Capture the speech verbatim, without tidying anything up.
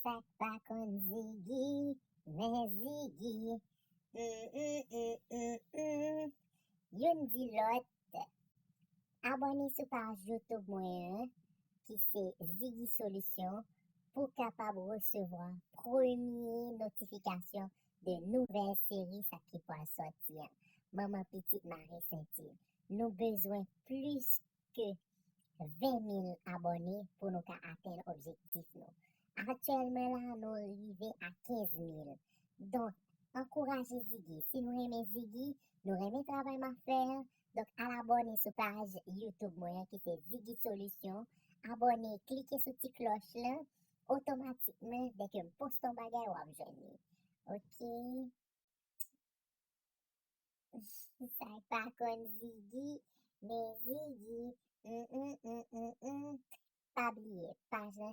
Sa k pa konn Ziggy, men Ziggy. Mm, mm, mm, mm, mm. Youn di lòt, abòne sou paj YouTube mwen an, ki se Ziggy Solution, pou w kapab resevwa premye notifikasyon de nouvèl seri sa ki pral sòti an. Manman pitit mare senti. Nou bezwen plis ke ven mil abòne pou nou ka atenn objektif nou. Aktyèlman la, nou rive a kenz mil. Donk, ankouraje Ziggy. Si nou renmen Ziggy, nou renmen travay m ap fè an, donk al abòne sou paj YouTube mwen an ki se Ziggy Solution. Abòne, klike sou ti klòch lan, otomatikman, dèke m poste yon bagay, w ap jwenn li. Oke? Sa k pa konn Ziggy, men Ziggy. Mm, mm, mm, mm, mm. Pa bliye, paj lan